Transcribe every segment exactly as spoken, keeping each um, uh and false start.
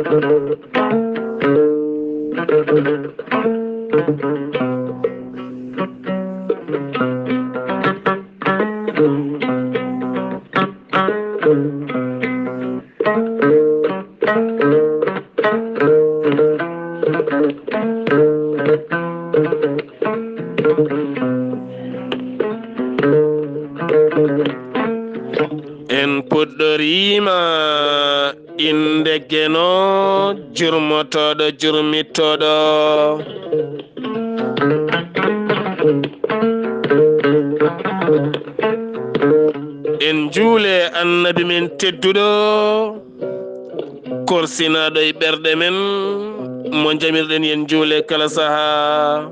En puɗɗoriima innde Geno, jurmotooɗo, jurmitooɗo. En njuule Annabi men tedduɗo, korsinaaɗo e ɓerɗe men, mo njamirɗen yen njuule kala sahaa.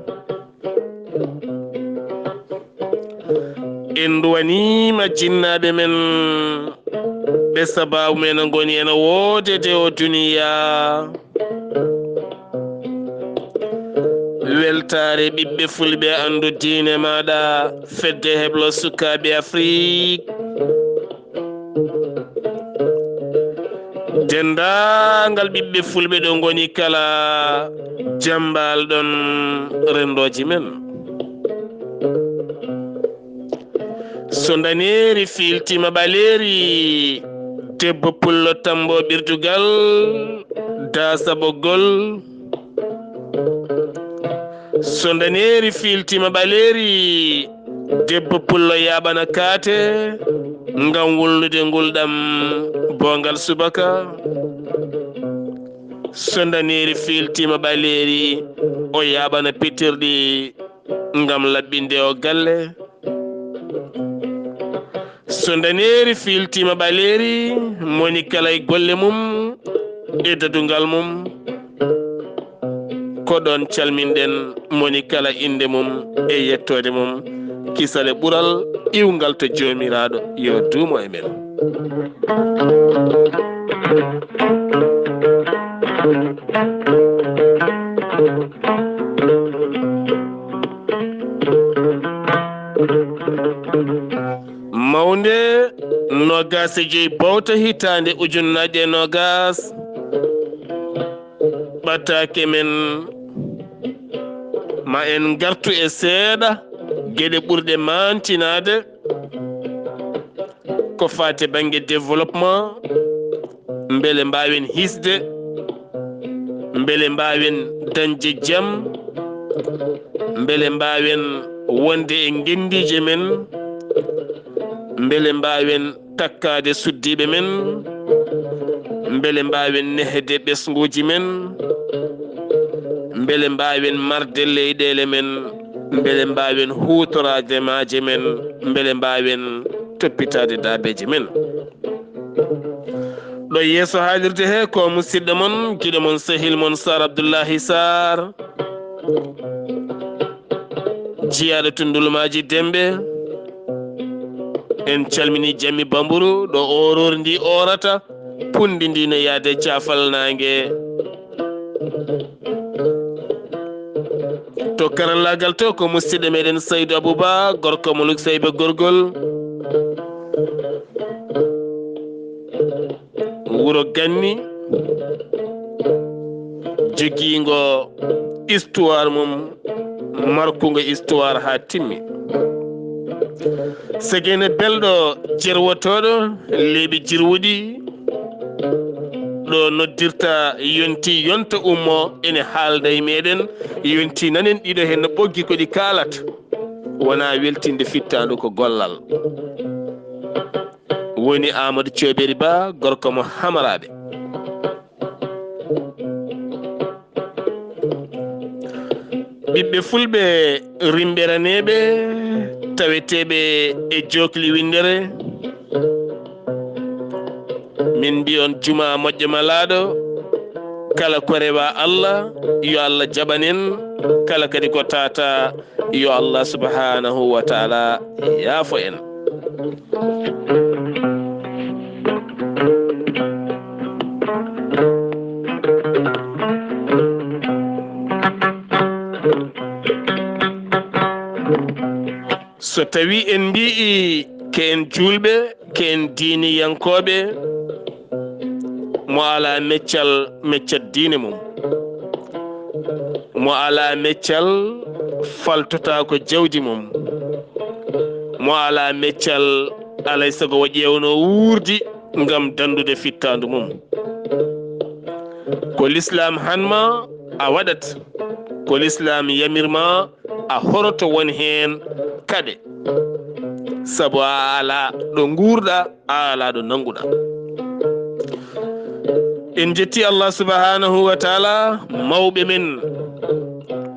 En nduwaniima jinnaaɓe men, ɓe sabaabu men ngoni ena woodede o duniyaa. Weltaare ɓiɓɓe fulɓe, anndu diine maaɗa, fedde heblo sukaaɓe Afrik. Denndaangal ɓiɓɓe fulɓe ɗo ngoni kala, jam mbaal-ɗon renndooji men. So ndaneeri fiiltiima ɓaleeri, debbo pullo tambo ɓirdugal, daasa ɓoggol. So ndaneeri fiiltiima ɓaleeri, debbo pullo yaaɓana kaate, ngam wulnude ngulɗam boongal subaka. So ndaneeri fiiltiima ɓaleeri, o yaaɓana pitirɗi ngam laɓɓinde o galle. So ndaneeri fiiltiima ɓaleeri, moni kala e golle mum e dadungal mum. Ko ɗoon calminɗen moni kala innde mum e yettoode mum. Kisal e ɓural iwngal to Joomiraaɗo, yo duumo e men. Mawnde noogaas e joy bowta hitaande ujunnaaje e noogaas, ɓataake men, ma en ngartu e seeɗa geɗe ɓurɗe maantinaade ko faati bannge développement, mbele mbaawen hisde, mbele mbaawen dañde jam, mbele mbaawen wonde e ngenndiije men, mbele mbaawen takkaade suddiiɓe men, mbele mbaawen nehde ɓesnguuji men, mbele mbaawen marde leyɗeele men, mbele mbaawen huutoraade maaje men, mbele mbaawen toppitaade daabeeje men. Ɗo yeeso haalirde he ko musiɗɗo mon, giɗo mon, sehil mon, Saar Abdullahi Saar, jiyaaɗo to Ndulmaaji Demɓe. En calmini Jammi Bamburu, ɗo ooror ndi oorata, punndi ndi no yaade caafal naange. To karallaagal to ko musiɗɗo meɗen Saydu Abuba, gorko mo Luk Sayba Gorgol. Wuro Ganni, jogiingo histoire mum, markungo histoire haa timmi. Segene belɗo, jerwotooɗo leeɓi jirwuɗi, ɗo noddirta yonti yonta ummo, ene haalda e meɗen, yonti nanen ɗiɗo heen no ɓoggi ko ɗi kaalata. Wonaa weltinde fittaandu, ko gollal. Woni Amadou Cooberi Ba, gorko mo Hamaraɓe. Ɓiɓɓe fulɓe rimɓeraneeɓe, taweteeɓe e jookli winndere, min mbiy on jumaa moƴƴo malaaɗo. Kala ko rewa Allah, yo Allah jaɓan en. Kala kadi ko tata, yo Allah subhanahu wa taala yaafo en. So tawi en mbiyi ko en juulɓe, ko en diiniyankooɓe, mo alaa meccal, meccat diine mum, mo alaa meccal, faltotaako jawdi mum, mo alaa meccal, alay sago o ƴeewno wuurdi ngam danndude fittaandu mum. Ko lislaam han ma a waɗat, ko lislaam yamir ma a horoto, won heen kaɗe, sabu a alaa ɗo nguurɗa, a alaa ɗo nannguɗa. En njetti Allah subhanahu wa taala, mawɓe men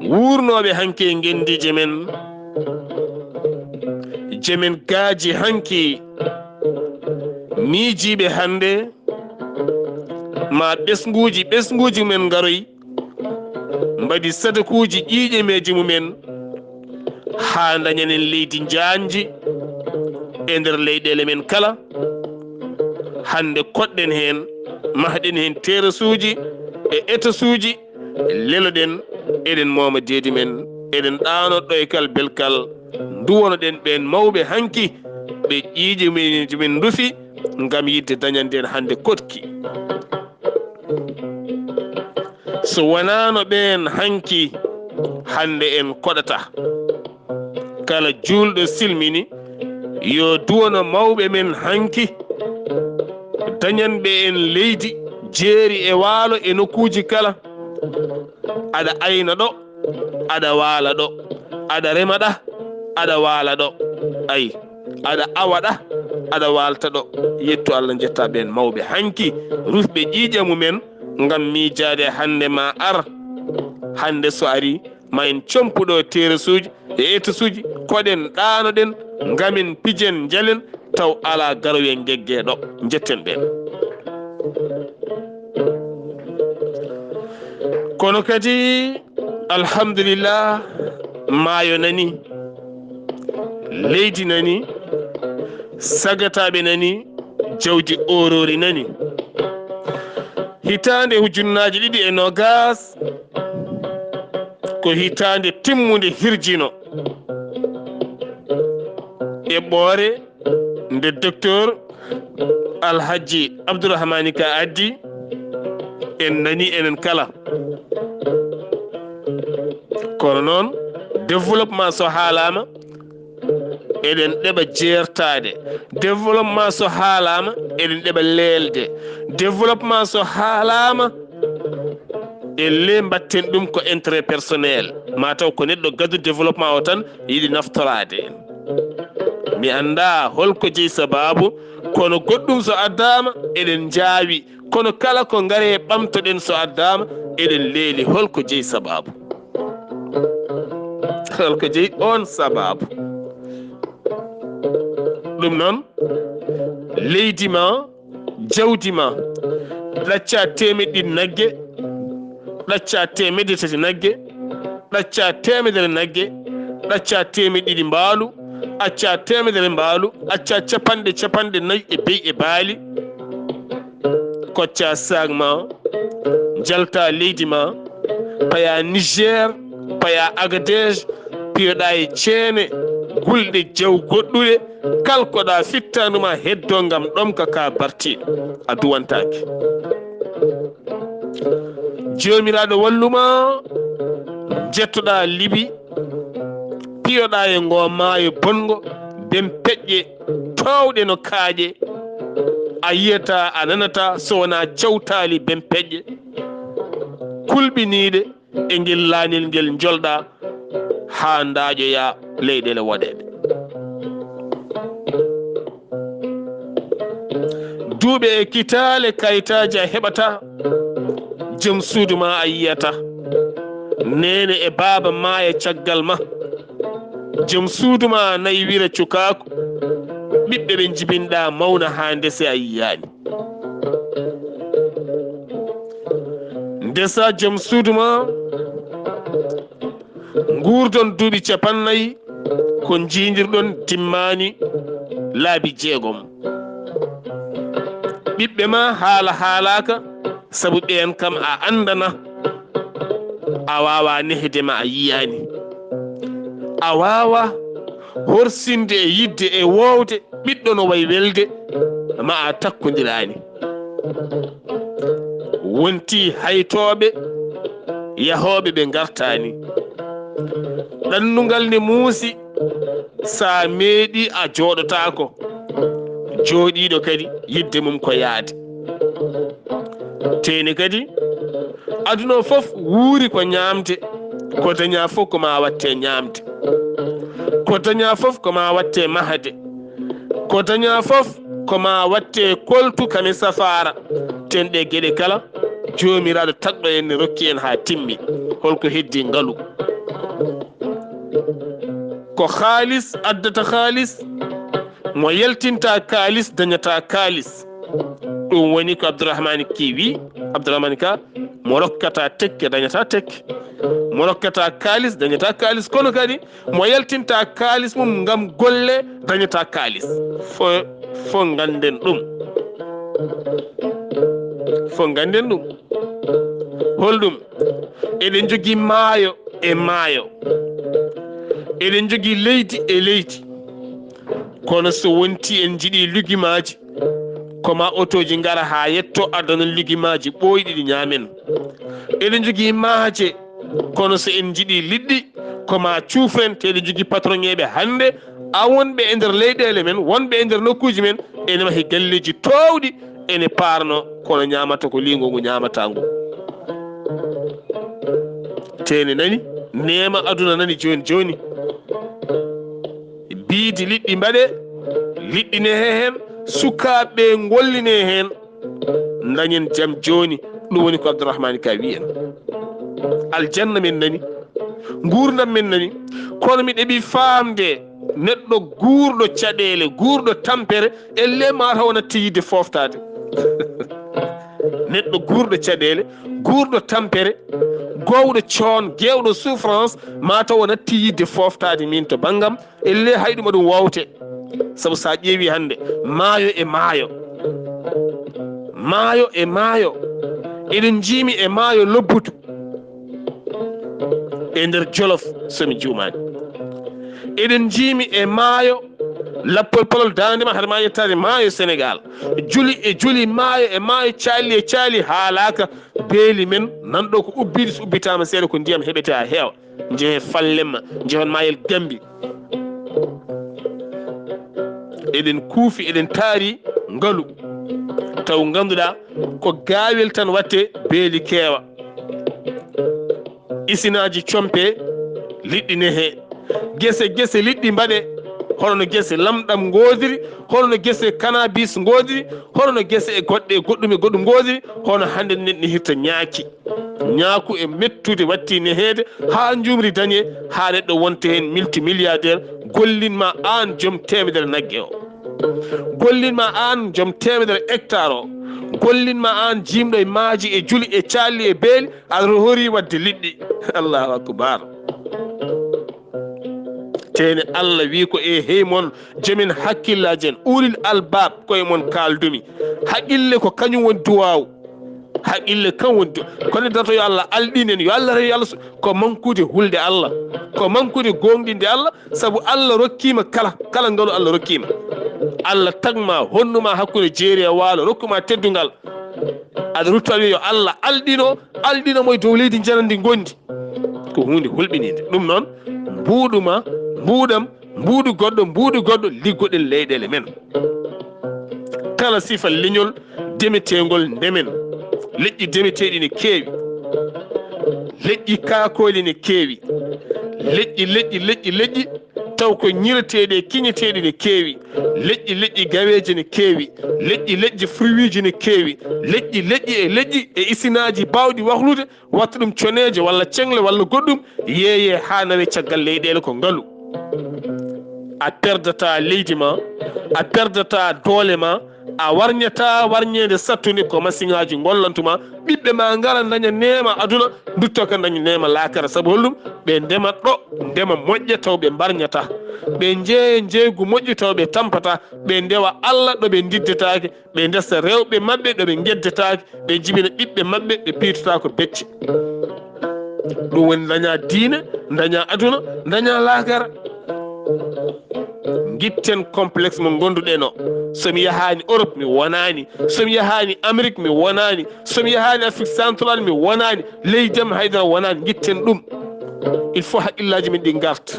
wuurnooɓe hanki e ngenndiije men, jemen gaaji hanki, miijiiɓe hannde, ma ɓesnguuji, ɓesnguuji men ngaroy, mbaɗi sadakuuji ƴiiƴemeeji mumen, haa ndañanen leydi njaanji e nder leyɗeele men kala. Hannde koɗɗen heen, mahɗen heen terasuuji e etasuuji, leloɗen, eɗen mooma deedi men, eɗen ɗaano ɗoykal belkal, nduwonoɗen ɓeen mawɓe hanki, ɓe ƴiiƴemeeji men ndufi, ngam yiɗde dañande en hannde koɗki. So wonaano ɓeen hanki, hannde en koɗata. Kala juulɗo silmini, yo duwano mawɓe men hanki, dañanɓe en leydi, jeeri e waalo e nokkuuji kala. Aɗa ayna ɗo, aɗa waala ɗo, aɗa rema ɗa, aɗa waala ɗo. Ay, aɗa awa ɗa, aɗa waalta ɗo. Yettu Allah, njetta ɓeen mawɓe hanki, rufɓe ƴiiƴe mumen, ngam miijaade hannde ma ar. Hannde so ari, ma en compu ɗo terasuuji e etasuuji, koɗen, ɗaanoɗen, ngamen, pijen, njalen, taw alaa garoyen ngeggeeɗo. Njetten ɓeen. Kono kadi, alhamdulillah, maayo nani, leydi nani, sagataaɓe nani, jawdi oorori nani. Hitaande ujunnaaji ɗiɗi e noogas ko hitaande timmunde hirjino. Eɓɓoore nde Docteur Alhaji Abdourahmani Ka addi, en nani enen kala. Kono noon, développement so haalaama, eɗen ɗeɓa jeertaade. Développement so haalaama, eɗen ɗeɓa leelde. Développement so haalaama, e le mbatten ɗum ko intérêt personnel. Ma taw ko neɗɗo gadu développement o tan yiɗi naftoraade en. Mi anndaa holko jeyi sabaabu, kono goɗɗum so addaama, eɗen njaawi. Kono kala ko ngare ɓamtoɗen so addaama, eɗen leeli holko jeyi sabaabu. Holko jeyi oon sabaabu? Ɗum noon, leydi ma, jawdi ma, ɗacca teemeɗɗe ɗiɗi nagge, ɗacca teemeɗɗe tati nagge, ɗacca teemedere nagge, ɗacca teemeɗɗe ɗiɗi mbaalu, acca teemedere mbaalu, acca capanɗe, capanɗe nayi e beyi e baali, kocca saag ma, njalta leydi ma, paya Niger, paya Agadez, piyoɗa e ceene, gulɗe jaw goɗɗuɗe, kalkoɗa fittaandu ma heddo ngam ɗomka ka bartiiɗo, a duwantaake. Joomiraaɗo walluma, jettoɗa Libi, piyoɗa e ngo maayo bongo, bempeƴƴe toowɗe no kaaƴe. A yiyata, a nanata, so wonaa cawtaali bempeƴƴe kulɓiniiɗe e ngel laanel ngel njolɗa haa ndaaƴoya leyɗeele woɗeeɓe. Duuɓe e kitaale kayitaaji a heɓata, jom suudu ma a yiyata. Neene e baaba maaya caggal ma. Jom suudu ma naywira cukaaku. Ɓiɓɓe ɓe njibinɗa mawna haa ndese a yiyaani. Ndesa jom suudu ma, nguurdon duuɓi capannay ko njiidirɗon dimmaani laabi jeegom. Ɓiɓɓe ma haala haalaaka, sabu ɓeen kam a anndana, a waawa nehde ma a yiyaani. A waawa horsinde e yiɗde e woowde ɓiɗɗo no wayi welde ma a takkondiraani. Wonti haytooɓe yahooɓe ɓe ngartaani. Ɗannungal ne muusi, so a meeɗi a jooɗotaako. Jooɗiiɗo kadi yidde mum ko yaade. Teeni kadi, aduna o fof wuuri ko ñaamde, ko dañaa fof ko ma watte ñaamde. Ko dañaa fof ko ma watte mahde. Ko dañaa fof ko ma watte koltu kame safaara. Ten ɗe geɗe kala, Joomiraaɗo tagɗo en ne rokki en haa timmi. Holko heddi ngalu? Ko haalis addata haalis, mo yaltinta kaalis dañata kaalis. Ɗum woni ko Abdourahmane Ka wi, Abdourahmane Ka, mo rokkata tekke dañata tekke, mo rokkata kaalis dañata kaalis, kono kadi mo yaltinta kaalis mum ngam golle dañata kaalis. Fo, fo ngannden ɗum. Fo ngannden ɗum. Holɗum? Eɗen njogii maayo e maayo. Eɗen njogii leydi e leydi. Kono so wonti en njiɗi lugimaaji, ko ma otooji ngara haa yetto, addana lugimaaji ɓooyɗi ɗi ñaamen. Eɗen njogii maaje, kono so en njiɗi liɗɗi, ko ma cuufen, te eɗen njogii patroŋeeɓe hannde, a wonɓe e nder leyɗeele men, wonɓe e nder nokkuuji men, ene mahi galleeji toowɗi, ene paarno, kono ñaamata ko liingo ngu ñaamata ngu. Teeni nani, neema aduna nani jooni jooni. Biidi liɗɗi mbaɗe, liɗɗi nehe heen, sukaaɓe ɓe ngolline heen, dañen jam jooni. Ɗum woni ko Abdourahmane Ka wi en. Aljanna men nani, nguurndam men nani, kono mi ɗeɓi faamde neɗɗo guurɗo caɗeele, guurɗo tampere, elle ma taw natti yiɗde fooftaade. Neɗɗo guurɗo caɗeele, guurɗo tampere, gowɗo coon, gewɗo souffrance, ma taw natti yiɗde fooftaade min to banngam, elle hay ɗum aɗum wowte. Sabu so a ƴeewi hannde, maayo e maayo, maayo e maayo, eɗen njiimi e maayo lobbudu e nder Jolof, so mi juumaani. Eɗen njiimi e maayo, lappol palol daande ma, hade ma yettaade maayo Senegaal. Juli e juli, maayo e maayo, caali e caali, haalaaka. Beeli men nan ɗo ko ubbiiɗi, so ubbitaama seeɗa ko ndiyam heɓete haa heewa. Njehee Fallemma, njehon Maayel Gammbi. Eɗen kuufi, eɗen taari ngalu. Taw ngannduɗaa ko gaawel tan watte, beeli keewa. Isinaaji compe, liɗɗi nehe. Gese, gese liɗɗi mbaɗe, hono no gese lamɗam ngoodiri, hono no gese kanabis ngoodiri, hono no gese e goɗɗe e goɗɗum e goɗɗum ngoodiri, hono hannde neɗɗo nehirta ñaaki. Ñaaku e mettude watti neheede haa njuumri dañee, haa neɗɗo wonta heen multimilliardaire, gollin ma aan joom teemedere nagge o. Gollin ma aan joom teemedere hectare o. Gollin ma aan jiimɗo e maaji e juli e caalli e beeli, aɗa hoori waɗde liɗɗi. Allahu akbar. Teeni Allah wi ko e hey mon joomen hakkillaaji en, ulil albab, ko e mon kaaldumi. Haqqille ko kañum woni duwaawu. Haqqille kan woni du-, kono darto yo Allah alɗin en, yo Allah rew yo Allah su-, ko mankude hulde Allah, ko mankude goongɗinde Allah, sabu Allah rokkiima kala, kala ngalu Allah rokkiima. Allah tagma, honnuma hakkunde jeeri e waalo, rokkuma teddungal. Aɗa rutta wiya yo Allah alɗino, alɗino mo e dow leydi njanandi ngondi. Ko huunde hulɓininde. Ɗum noon, mbuuɗu ma, mbuuɗam, mbuuɗu goɗɗo, mbuuɗu goɗɗo, liggoɗen leyɗeele men. Kala sifa leñol demeteengol ndemen. Leƴƴi demeteeɗi ne keewi. Leƴƴi kaakooli ne keewi. Leƴƴi, leƴƴi, leƴƴi, leƴƴi, taw ko ñireteeɗi e kiñeteeɗi ne keewi. Leƴƴi, leƴƴi gaweeje ne keewi. Leƴƴi, leƴƴi fruitji ne keewi. Leƴƴi, leƴƴi e leƴƴi e isinaaji baawɗi wahlude, watta ɗum coneeje walla ceŋle walla goɗɗum, yeeyee haa nawe caggal leyɗeele ko ngalu. A perdataa leydi ma, a perdataa doole ma, a warñataa warñeende sattunde, ko masiŋaaji ngollantuma, ɓiɓɓe ma ngara ndaña neema aduna, ndutto ka ndaña neema laakara. Sabu holɗum? Ɓe ndema ɗo, ndema moƴƴa taw ɓe mbarñataa. Ɓe njeeya njeeygu moƴƴu taw ɓe tampataa. Ɓe ndewa Allah ɗo ɓe ndiddetaake. Ɓe ndesa rewɓe maɓɓe ɗo ɓe ngeddetaake, ɓe njibina ɓiɓɓe maɓɓe ɓe piitotaako becce. Ɗum woni ndaña diine, ndaña aduna, ndaña laakara. Ngitten complexe mo ngonduɗen o. So mi yahaani Europe, mi wonaani. So mi yahaani Amérique, mi wonaani. So mi yahaani Afrique centrale, mi wonaani. Leydi am haydara wonaani. Ngitten ɗum. Il faut haqqillaaji men ɗi ngarta.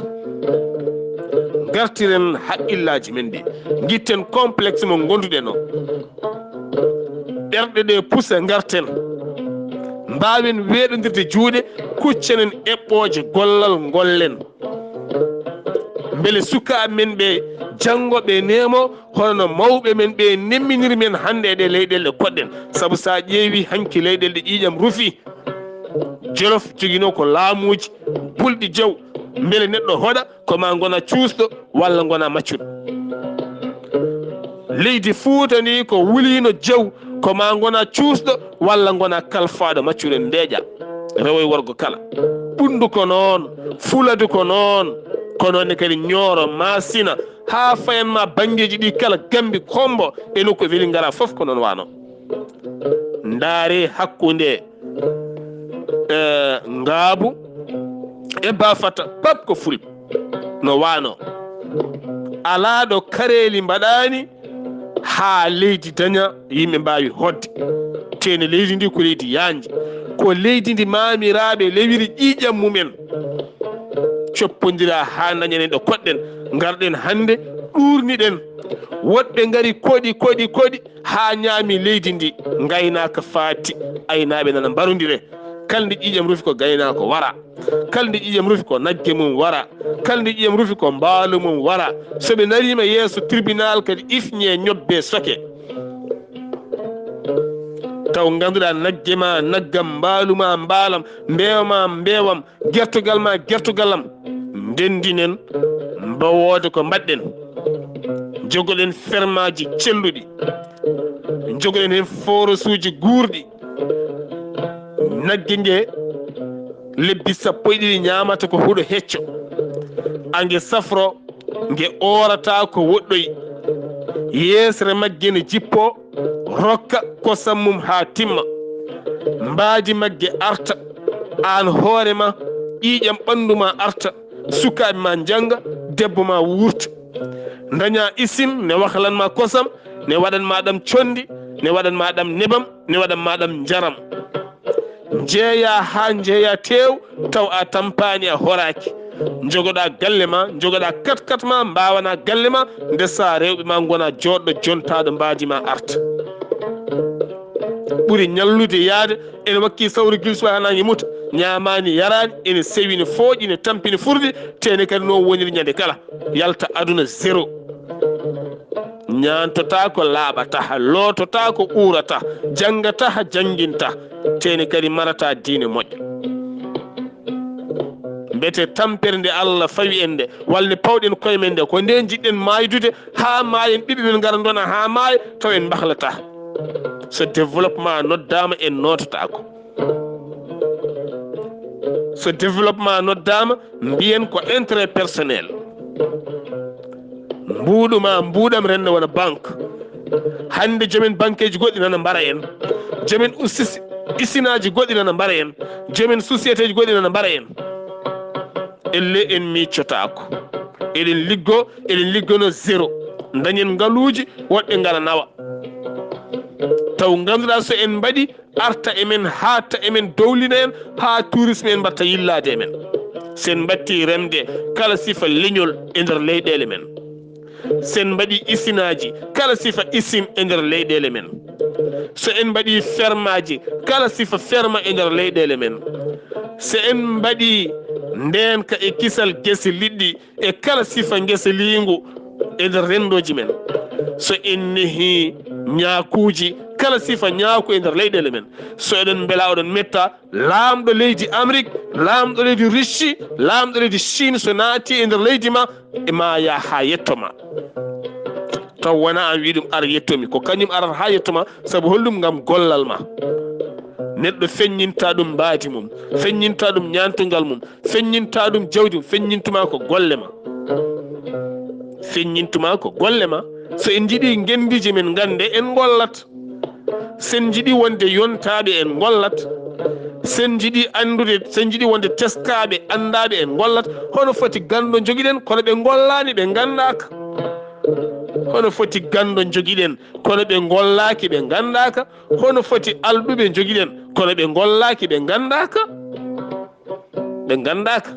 Ngartiren haqqillaaji men ɗi. Ngitten complexe mo ngonduɗen o. Ɓerɗe ɗe pusa, ngarten. Mbaawen weeɗondirde juuɗe, kuccenen eɓɓooje gollal, ngollen. Mbele sukaaɓe men ɓe janngo ɓe neemo, hono no mawɓe men ɓe nemminiri men hannde e ɗe leyɗeele ɗe koɗɗen. Sabu so a ƴeewi hanki leyɗeele ɗe ƴiiƴam rufi, Jolof joginoo ko laamuuji bulɗi jaw, mbele neɗɗo hoɗa ko ma ngona cuusɗo walla ngona maccuɗo. Leydi Fuuta ndi ko wuliino jaw, ko ma ngona cuusɗo walla ngona kalfaaɗo maccuɗo ndeeƴa. Rewo e worgo kala. Ɓunndu ko noon, fuladu ko noon, ko noon ne kadi Ñooro, Maasina, haa fayan ma banngeeji ɗi kala, Gambi, Kombo, e nokku Vélingara fof ko noon waano. Ndaare hakkunde, eh, Ngaabu e Bafata, pap ko Fulɓe. No waano. Alaa ɗo kareeli mbaɗaani haa leydi daña yimɓe mbaawi hoɗde. Teene leydi ndi ko leydi yaanji. Ko leydi ndi maamiraaɓe lewiri ƴiiƴam mumen. Coppondira haa dañen en ɗo koɗɗen. Ngarɗen hannde ɗuurniɗen. Woɗɓe ngari koɗi, koɗi, koɗi. Haa ñaami leydi ndi, ngaynaaka faati, aynaaɓe nana mbarondire. Kala nde ƴiiƴam rufi ko gaynaako wara. Kala nde ƴiiƴam rufi ko nagge mum wara. Kala nde ƴiiƴam rufi ko mbaalu mum wara. So ɓe nariima yeeso tribunal kadi ifñe ñobbe soke. Taw ngannduɗaa nagge ma naggam, mbaalu ma mbaalam, mbeewa ma mbeewam, gertogal ma gertogalam. Ndenndinen mbawoode ko mbaɗɗen. Njogoɗen fermaaji celluɗi. Njogoɗen heen forosuuji guurɗi. Nagge nge lebbi sappo e ɗiɗi ñaamata ko huɗo hecco. A nge safro, nge oorata ko woɗɗoyi. Yeesre magge ne jippo, rokka kosam mum haa timma. Mbaadi magge arta, aan hoore ma, ƴiiƴam ɓanndu ma arta, sukaaɓe ma njannga, debbo ma wuurta. Ndaña isin ne wahlan ma kosam, ne waɗan ma ɗam conndi, ne waɗan ma ɗam nebam, ne waɗan ma ɗam njaram. Njeeya haa njeeya teew, taw a tampaani, a horaaki. Njogoɗa galle ma, njogoɗa katkat ma, mbaawana galle ma, ndesa rewɓe ma, ngona jooɗɗo jontaaɗo mbaadi ma arta. Ɓuri ñallude yaade ene wakki sawru gilsuwa haa naange muta, ñaamaani, yaraani, ene sewi, ne fooƴi, ne tampi, ne furdi, teene kadi no woniri ñande kala. Yalta aduna zéro. Ñaantotaako, laaɓataa, loototaako, uurataa, janngataa, janngintaa, teene kadi marataa diine moƴƴo. Mbete tampere nde Allah fawi en nde, walla nde pawɗen koye men nde, ko nde njiɗɗen maaydude, haa maayen, ɓiɓɓe men ngara ndona haa maaya, taw en mbahlataa. So développement noddaama, en noototaako. So développement noddaama, mbiyen ko intérêt personnel. Mbuuɗu ma, mbuuɗam renda wona banque. Hannde jomen banqueeji goɗɗi nana mbara en. Jomen usis-, isinaaji goɗɗi nana mbara en. Jomen sociétéji goɗɗi nana mbara en. Elle en miiccotaako. Eɗen liggo, eɗen liggono zéro. Dañen ngaluuji, woɗɓe ngara nawa. Taw ngannduɗaa so en mbaɗi arta e men, haaɗta e men, dowlina en, haa tourisme en mbaɗta yillaade e men. So en mbaɗti remde kala sifa leñol e nder leyɗeele men. So en mbaɗi isinaaji, kala sifa isin e nder leyɗeele men. So en mbaɗi fermaaji, kala sifa ferma e nder leyɗeele men. So en mbaɗi ndeenka e kisal gese liɗɗi, e kala sifa ngesa liingu e nder renndooji men. So en nehi ñaakuuji, kala sifa ñaaku e nder leyɗeele men. So eɗen mbela, oɗon metta, laamɗo leydi Amérique, laamɗo leydi Russie, laamɗo leydi Chine, so naati e nder leydi ma, e ma yaa haa yetto ma. Taw wona an wi ɗum ar yettomi, ko kañum arata haa yetto ma, sabu holɗum? Ngam gollal ma. Neɗɗo feññinta ɗum mbaadi mum, feññinta ɗum ñaantugal mum, feññinta ɗum jawdi mum, feññintuma ko golle ma. Feññintuma ko golle ma. So en njiɗi ngendiiji men ngannde, en ngollat. So en njiɗi wonde yontaaɓe, en ngollat. So en njiɗi anndude, so en njiɗi wonde teskaaɓe, anndaaɓe, en ngollat. Hono foti ganndo njogiɗen, kono ɓe ngollaani, ɓe nganndaaka. Hono foti ganndo njogiɗen, kono ɓe ngollaaki, ɓe nganndaaka? Hono foti alɗuɓe njogiɗen, kono ɓe ngollaaki, ɓe nganndaaka? Ɓe nganndaaka.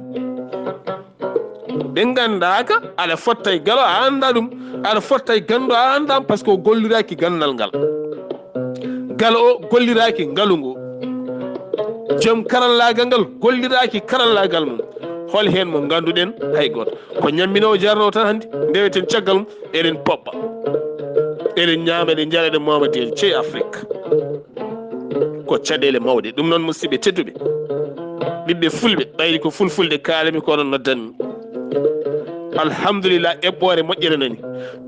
Ɓe nganndaaka, aɗa fotta e galo, a anndaa ɗum. Aɗa fotta e ganndo, a anndaa ɗum, parce que o golliraaki ganndal ngal. Galo o golliraaki ngalu ngu. Joom karallaagal ngal golliraaki karallaagal mum. Hol heen mo ngannduɗen? Hay gooto. Ko ñamminoowo jarnoowo tan hanndi, ndeweten caggal mum, eɗen poɓɓa. Eɗen ñaama, eɗen njara, eɗen mooma deeƴi. Cey Afrik. Ko caɗeele mawɗe. Ɗum noon, musidɓe tedduɓe, ɓiɓɓe fulɓe, ɓayri ko fulfulde kaalami, ko onon noddanmi. Alhamdulillah, eɓɓoore moƴƴere nani.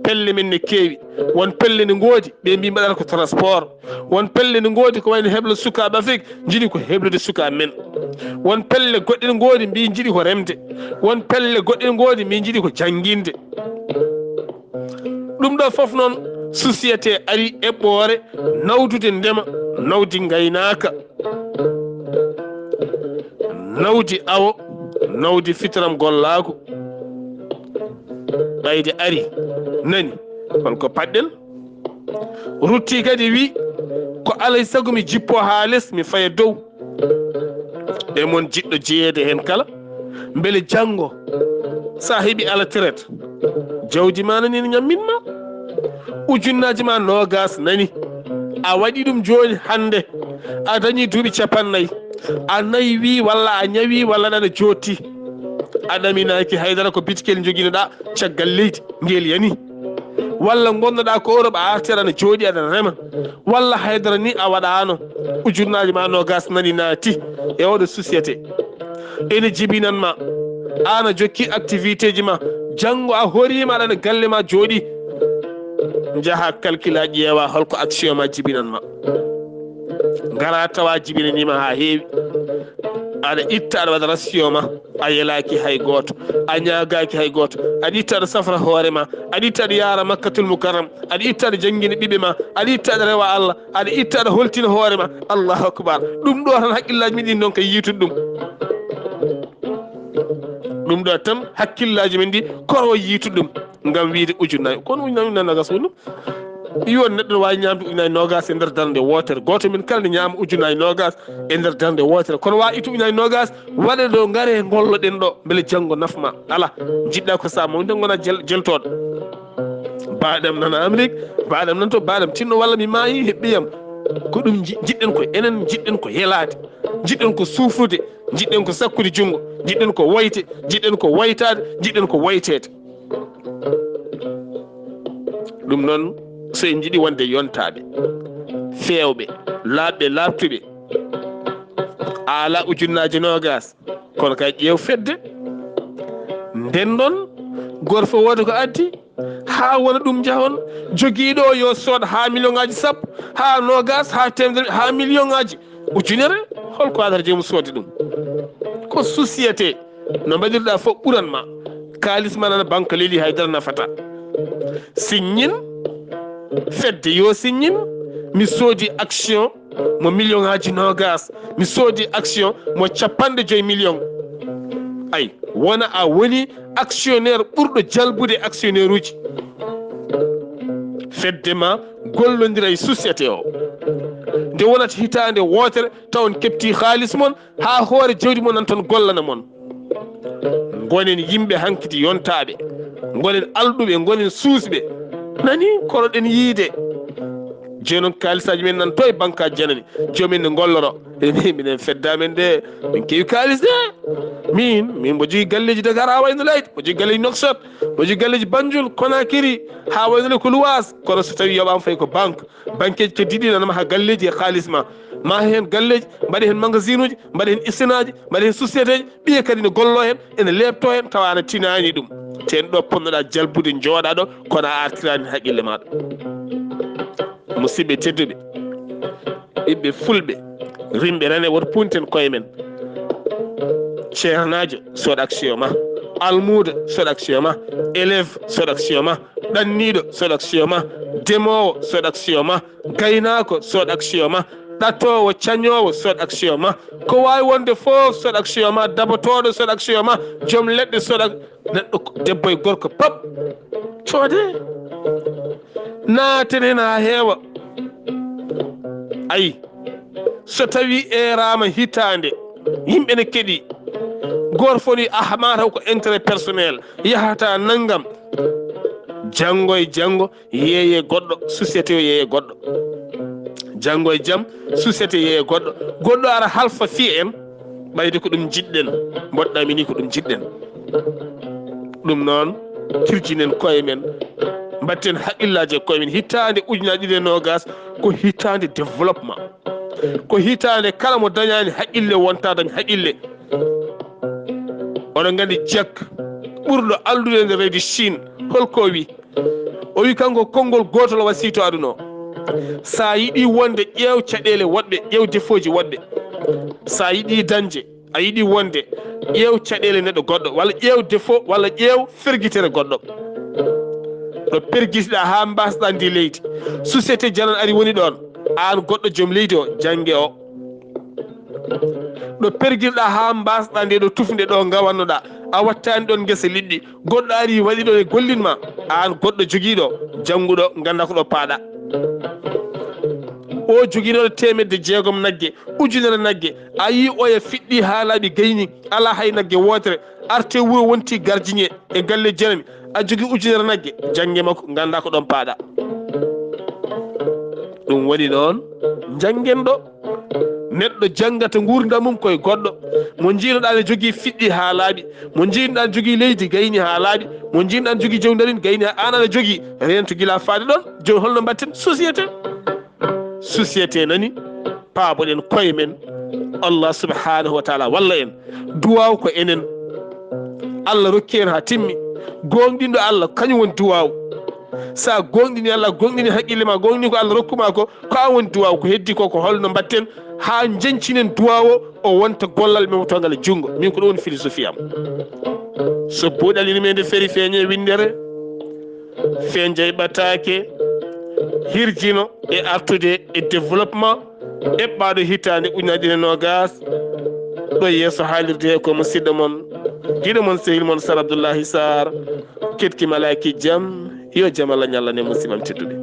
Pelle men ne keewi. Won pelle ne ngoodi, ɓe mbi mbaɗata ko transport. Won pelle ne ngoodi ko wayno heblo sukaaɓe Afrik, njiɗi ko heblude sukaaɓe men. Won pelle goɗɗe ne ngoodi, mbi njiɗi ko remde. Won pelle goɗɗe ne ngoodi, mbi njiɗi ko jannginde. Ɗum ɗo fof noon, société ari eɓɓoore nawdude ndema, nawdi ngaynaaka, nawdi awo, nawdi fitnam gollaagu. Ɓayde ari, nani, holko paɗɗen? Rutti kadi wi, ko alay sago mi jippo haa les, mi faya dow. E mon jiɗɗo jeyeede heen kala, mbele janngo, so a heɓi ala traite, jawdi ma nani ne ñammin ma. Ujunnaaji ma noogaas nani. A waɗi ɗum jooni hannde. A dañi duuɓi capannay. A naywii walla a ñawii walla aɗa jooɗti. A ɗaminaaki haydara, ko bitikel njogiinoɗaa caggal leydi, ngel yani. Walla ngonnoɗaa ko Europe, a arti aɗa jooɗi aɗa rema. Walla haydara ni a waɗaano. Ujunnaaji ma noogaas nani naati e oɗo société. Ene jibinan ma. Aan a jokki activité ji ma. Janngo a horiima aɗa galle ma jooɗi. Njaha calcula ƴeewa holko action ma jibinan ma. Ngara tawa jibinaniima haa heewi. Aɗa itta aɗa waɗa ratio ma. A yelaaki hay gooto. A ñaagaaki hay gooto. Aɗa itta aɗa safra hoore ma. Aɗa itta aɗa yaara Makkatul Mukarram. Aɗa itta aɗa janngina ɓiɓɓe ma. Aɗa itta aɗa rewa Allah. Aɗa itta aɗa holtina hoore ma. Allahu akbar. Ɗum ɗo tan hakkillaaji men ɗin noon kay yiitude ɗum. Ɗum ɗo tan hakkillaaji men ɗi koro yiitude ɗum. Ngam wiide ujunnaji. Kono ujunnaji, ujunnaji nogas woni ɗum. Yo neɗɗo no waawi ñaamde ujunnaji nogas e nder darnde wootere. Gooto men kala ne ñaama ujunnaji nogas e nder darnde wootere. Kono waawi ittu ujunnaji nogas, waɗe ɗo, ngare ngolloɗen ɗo, mbele janngo nafma. Ala, njiɗɗa ko sa mawni tan ngona jel-, jeltoɗo. Baɗam nana Amérique, baɗam nan to, baɗam tinno walla mi maayi, heɓɓiyam. Ko ɗum nji-, njiɗɗen ko, enen njiɗɗen ko yelaade. Njiɗɗen ko suufrude, njiɗɗen ko sakkude junngo, njiɗɗen ko woyte, njiɗɗen ko woytaade, njiɗɗen ko woyteede. Ɗum noon, so en njiɗi wonde yontaaɓe, feewɓe, laaɓɓe, laaɓtuɓe, a ala ujunnaaje noogas, kono kay ƴeew fedde. Nden ɗon, gooto fof wooda ko addi, haa wona ɗum njahon, jogiiɗo o yo sood haa million ngaaji sappo, haa noogas, haa teemedere, haa million ngaaji. Ujunere, holko adata joomum soodi ɗum? Ko société, no mbaɗirɗa fof ɓuran ma. Kaalis ma nana banque leli, haydara nafata. Signin, fedde yo signin, mi soodi action mo million ngaaji noogas, mi soodi action mo cappanɗe joyi million. Ay, wona a woni actionnaire ɓurɗo jalbude actionnaire uji. Fedde ma gollondira e société o. Nde wonata hitaande wootere, taw on kepti haalis mon, haa hoore jawdi mon nan toon gollana mon. Ngonen yimɓe hankiti yontaaɓe. Ngonen alɗuɓe, ngonen suusɓe. Nani, koroɗen yiide. Jooni noon kaalisaaji men nan to e banque aji janani. Joomum en ne ngolloro. Enen, minen fedde amen de, min keewi kaalis de. Min, min mbo jogii galleeji Dakar haa wayno Leydi, mbo jogii galleeji Nouakchott, mbo jogii galleeji Banjul, Conakry, haa wayno le ko Luwaas. Kono so tawii yoɓaama fayi ko banque. Banqueeji keddiiɗi nana maha galleeji e kaalis ma. Maha heen galleeji, mbaɗa heen magasinuuji, mbaɗa heen isinaaji, mbaɗa heen sociétéji, ɓiye kadi ne gollo heen, ene leepto heen, tawa ana tinaani ɗum. Te en ɗo ponnoɗaa jalbude, njooɗaa ɗo, kono a artiraani heen haqqille maaɗa. Musidɓe tedduɓe, ɓiɓɓe fulɓe, rimɓe rane, woto punten koye men. Ceernaajo, sood action ma. Almuudo, sood action ma. Élève, sood action ma. Ɗanniiɗo, sood action ma. Demoowo, sood action ma. Gaynaako, sood action ma. Ɗatoowo, cañoowo, sood action ma. Ko waawi wonde fof, sood action ma. Dabotooɗo, sood action ma. Joom leɗɗe, sood ak-, neɗɗo ko, debbo e gorko, pop. Coode. Naaten heen haa heewa. Ayi, so tawii eeraama hitaande, yimɓe ne keɗii. Gooto fof ni, ah, maa taw ko intérêt personnel, yahata nanngam. Janngo e janngo, yeeyee goɗɗo, société o yeeyee goɗɗo. Janngo e jam, société yeeyee goɗɗo. Goɗɗo ara halfa fii en, ɓayde ko ɗum njiɗɗen, mboɗɗami ni ko ɗum njiɗɗen. Ɗum noon, kirjinen koye men, mbatten haqqillaaji e koye men. Hitaande ujunaaji ɗiɗi e noogaas ko hitaande développement. Ko hitaande kala mo dañaani haqqille wonta dañ haqqille. Oɗon nganndi Jack ɓurɗo alɗude e nder leydi Chine, holko o wi? O wi kanko konngol gootol o wasiyto aduna o. Sa yiɗi wonde, ƴeew caɗeele woɗɓe, ƴeew defooji woɗɓe. Sa yiɗi dañde, a yiɗi wonde, ƴeew caɗeele neɗɗo goɗɗo, walla ƴeew défaut, walla ƴeew fergitere goɗɗo. Ɗo pergitiɗa haa mbasɗa ndi leydi, société jalan ari woni ɗoon, aan goɗɗo joom leydi o, jannge o. Ɗo pergirɗa haa mbasɗa nde ɗo tufnde ɗo ngawannoɗa, a wattaani ɗoon ngesa liɗɗi, goɗɗo ari waɗi ɗoon e gollin ma, aan goɗɗo jogiiɗo, jannguɗo, ngannda ko ɗo paaɗa. O jogiiɗo teemedde jeegom nagge, ujunere nagge, a yii oya fiɗɗi haa laaɓi gayni, alaa hay nagge wootere, arte wuro wonti gardien e galle janani, a jogii ujunere nagge, jannge makko, ngannda ko ɗoon paaɗa. Ɗum woni noon, njanngen ɗo. Neɗɗo janngata nguurndam mum koye goɗɗo. Mo njiinoɗaa ne jogii fiɗɗi haa laaɓi. Mo njiinoɗaa ne jogii leydi gayni haa laaɓi. Mo njiinoɗaa ne jogii jawdi ndarin gayni haa aan aɗa jogii. Reento gila faade ɗoon. Jooni holno mbaɗten? Société. Société nani? Paaboɗen koye men. Allah subhanahu wa taala walla en. Duwaaw ko enen. Allah rokki en haa timmi. Gooŋɗinɗo Allah, kañum woni duwaaw. Sa gooŋɗini Allah, gooŋɗini haqqille ma, gooŋɗini ko Allah rokku ma ko, ko an woni duwaaw. Ko heddi ko, ko holno mbaɗten haa njeñcinen duwaaw o, o wonta gollal mewtoongal e junngo. Min ko ɗum woni philosophie am. So buuɗal yurmeende feri feeñe winndere, feeña e ɓataake, hirjino e artude e développement, eɓɓaaɗo hitaande ujunaaji ɗiɗi e noogaas, ɗo yeeso haalirde he ko musidɗo mon, giɗo mon, sehil mon, Sar Abdullahi Sarr, keɗki malaaki jam, yo jam Allah ñallan e musiɓam teddude.